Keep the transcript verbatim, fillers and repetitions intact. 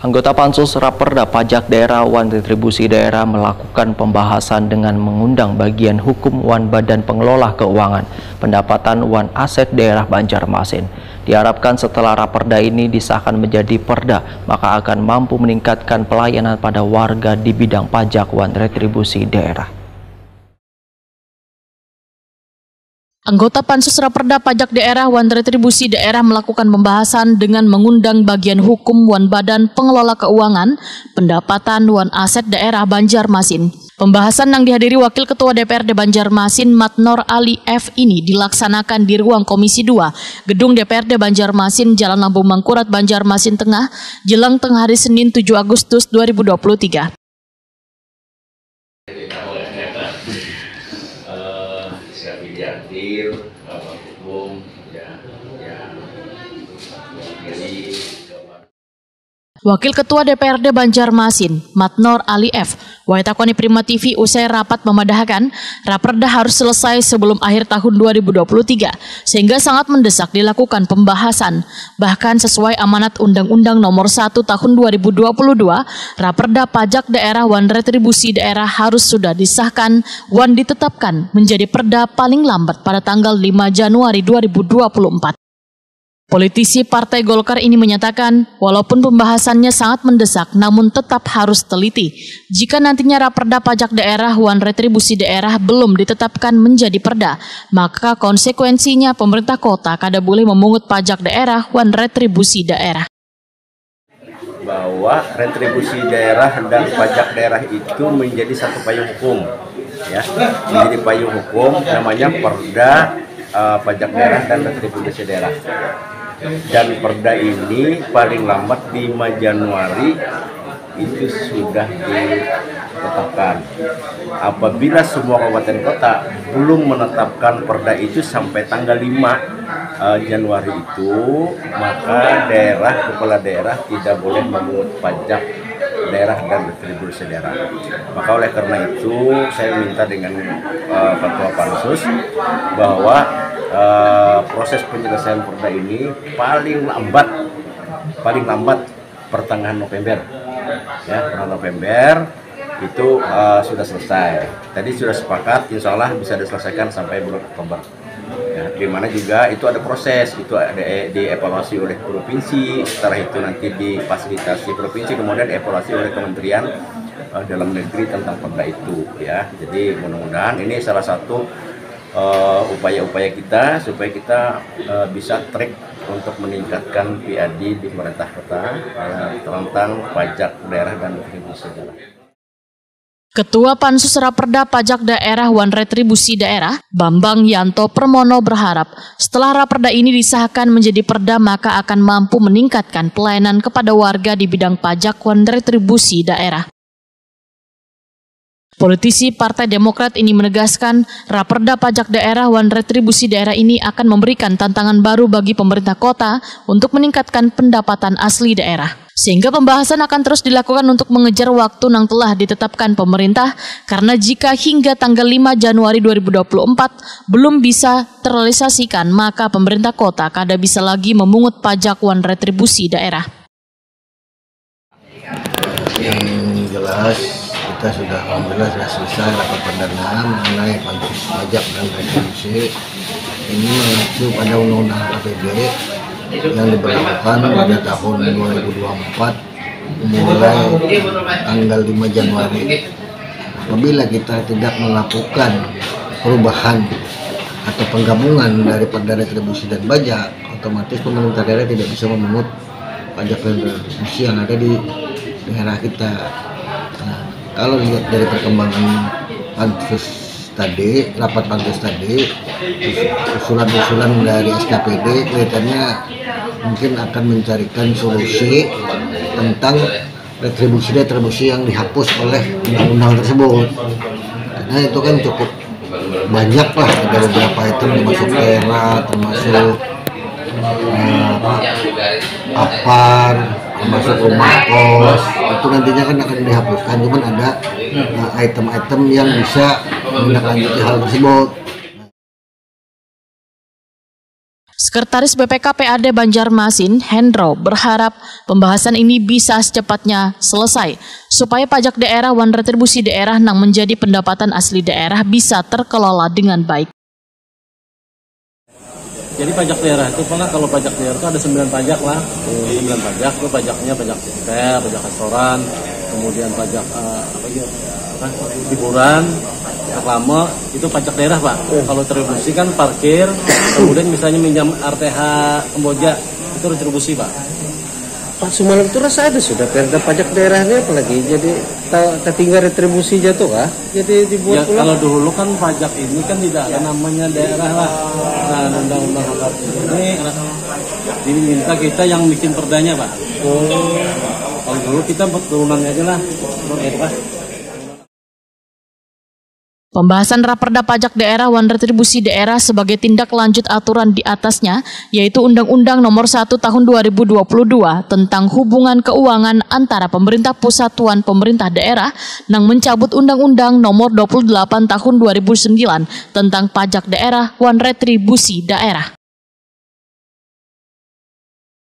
Anggota Pansus Raperda Pajak Daerah wan Retribusi Daerah melakukan pembahasan dengan mengundang bagian hukum wan Badan Pengelola Keuangan, Pendapatan wan Aset Daerah Banjarmasin. Diharapkan setelah Raperda ini disahkan menjadi Perda, maka akan mampu meningkatkan pelayanan pada warga di bidang pajak wan retribusi daerah. Anggota Pansus Raperda Pajak Daerah wan Retribusi Daerah melakukan pembahasan dengan mengundang bagian hukum wan Badan Pengelola Keuangan, Pendapatan wan Aset Daerah Banjarmasin. Pembahasan nang dihadiri Wakil Ketua D P R D Banjarmasin Matnor Ali F ini dilaksanakan di ruang Komisi dua, Gedung D P R D Banjarmasin, Jalan Lambung Mangkurat, Banjarmasin Tengah, jelang tengah hari Senin tujuh Agustus dua ribu dua puluh tiga. Wakil Ketua D P R D Banjarmasin, Matnor Ali F, wayah takoni Prima T V usai rapat memadahkan, Raperda harus selesai sebelum akhir tahun dua ribu dua puluh tiga, sehingga sangat mendesak dilakukan pembahasan. Bahkan sesuai amanat Undang-Undang Nomor satu Tahun dua ribu dua puluh dua, Raperda Pajak Daerah wan Retribusi Daerah harus sudah disahkan wan ditetapkan menjadi Perda paling lambat pada tanggal lima Januari dua ribu dua puluh empat. Politisi Partai Golkar ini menyatakan, walaupun pembahasannya sangat mendesak, namun tetap harus teliti. Jika nantinya Raperda Pajak Daerah wan Retribusi Daerah belum ditetapkan menjadi Perda, maka konsekuensinya pemerintah kota kada boleh memungut pajak daerah wan retribusi daerah. Bahwa retribusi daerah dan pajak daerah itu menjadi satu payung hukum, ya, menjadi payung hukum namanya Perda uh, Pajak Daerah dan Retribusi Daerah. Dan Perda ini paling lambat lima Januari itu sudah ditetapkan. Apabila semua kabupaten kota belum menetapkan Perda itu sampai tanggal lima uh, Januari itu, maka daerah, kepala daerah tidak boleh memungut pajak daerah dan retribusi daerah. Maka oleh karena itu saya minta dengan uh, Ketua Pansus bahwa uh, proses penyelesaian Perda ini paling lambat, paling lambat pertengahan November, ya, pertengahan November itu uh, sudah selesai. Tadi sudah sepakat, insya Allah bisa diselesaikan sampai bulan Oktober. Ya, di mana juga itu ada proses, itu ada e- dievaluasi oleh provinsi, setelah itu nanti difasilitasi provinsi, kemudian dievaluasi oleh Kementerian uh, Dalam Negeri tentang Perda itu, ya. Jadi mudah-mudahan ini salah satu uh, upaya-upaya kita supaya kita uh, bisa track untuk meningkatkan P A D di pemerintah kota uh, tentang pajak daerah dan retribusi daerah. Ketua Pansus Raperda Pajak Daerah wan Retribusi Daerah, Bambang Yanto Permono berharap setelah Raperda ini disahkan menjadi Perda maka akan mampu meningkatkan pelayanan kepada warga di bidang pajak wan retribusi daerah. Politisi Partai Demokrat ini menegaskan, Raperda Pajak Daerah wan Retribusi Daerah ini akan memberikan tantangan baru bagi pemerintah kota untuk meningkatkan pendapatan asli daerah. Sehingga pembahasan akan terus dilakukan untuk mengejar waktu nang telah ditetapkan pemerintah, karena jika hingga tanggal lima Januari dua ribu dua puluh empat belum bisa terrealisasikan, maka pemerintah kota kada bisa lagi memungut pajak wan retribusi daerah. Yang jelas kita sudah alhamdulillah sudah selesai rapat perdana mengenai pansus pajak dan retribusi ini mengacu pada undang-undang K P B yang diberlakukan pada tahun dua ribu dua puluh empat mulai tanggal lima Januari. Apabila kita tidak melakukan perubahan atau penggabungan dari perda retribusi dan pajak, otomatis pemerintah daerah tidak bisa memungut pajak dan retribusi yang ada di daerah kita. Nah, kalau lihat dari perkembangan pansus tadi, rapat pansus tadi, usulan-usulan dari S K P D kelihatannya mungkin akan mencarikan solusi tentang retribusi-retribusi yang dihapus oleh undang-undang tersebut. Karena itu kan cukup banyak lah, ada beberapa item termasuk tera, termasuk eh, apa, apar, termasuk rumah kos, itu nantinya kan akan dihapuskan. Cuman ada eh, item-item yang bisa menindaklanjuti hal tersebut. Sekretaris B P K P A D Banjarmasin, Hendro, berharap pembahasan ini bisa secepatnya selesai supaya pajak daerah wan retribusi daerah nang menjadi pendapatan asli daerah bisa terkelola dengan baik. Jadi pajak daerah itu pernah kalau pajak daerah itu ada sembilan pajak lah. Sembilan pajak itu pajaknya pajak hotel, pajak restoran, kemudian pajak eh, apa gitu, apa, hiburan, reklame, itu pajak daerah, Pak. Kalau retribusi kan parkir, kemudian misalnya minjam R T H Kamboja, itu retribusi, Pak. Pak, semalam tuh rasa ada sudah perda pajak daerahnya, apalagi jadi ta- tertinggal retribusi jatuh kah? Jadi dibuat Ya, pulang. Kalau dulu kan pajak ini kan tidak ada namanya daerah lah. Nah, undang-undang hak ini diminta kita yang bikin perdanya, Pak. Kalau dulu kita buat turunannya aja lah. Buat itu, Pak. Pembahasan Raperda Pajak Daerah wan Retribusi Daerah sebagai tindak lanjut aturan di atasnya, yaitu Undang-Undang Nomor satu Tahun dua ribu dua puluh dua tentang hubungan keuangan antara pemerintah pusat wan pemerintah daerah, nang mencabut Undang-Undang Nomor dua puluh delapan Tahun dua ribu sembilan tentang pajak daerah wan retribusi daerah.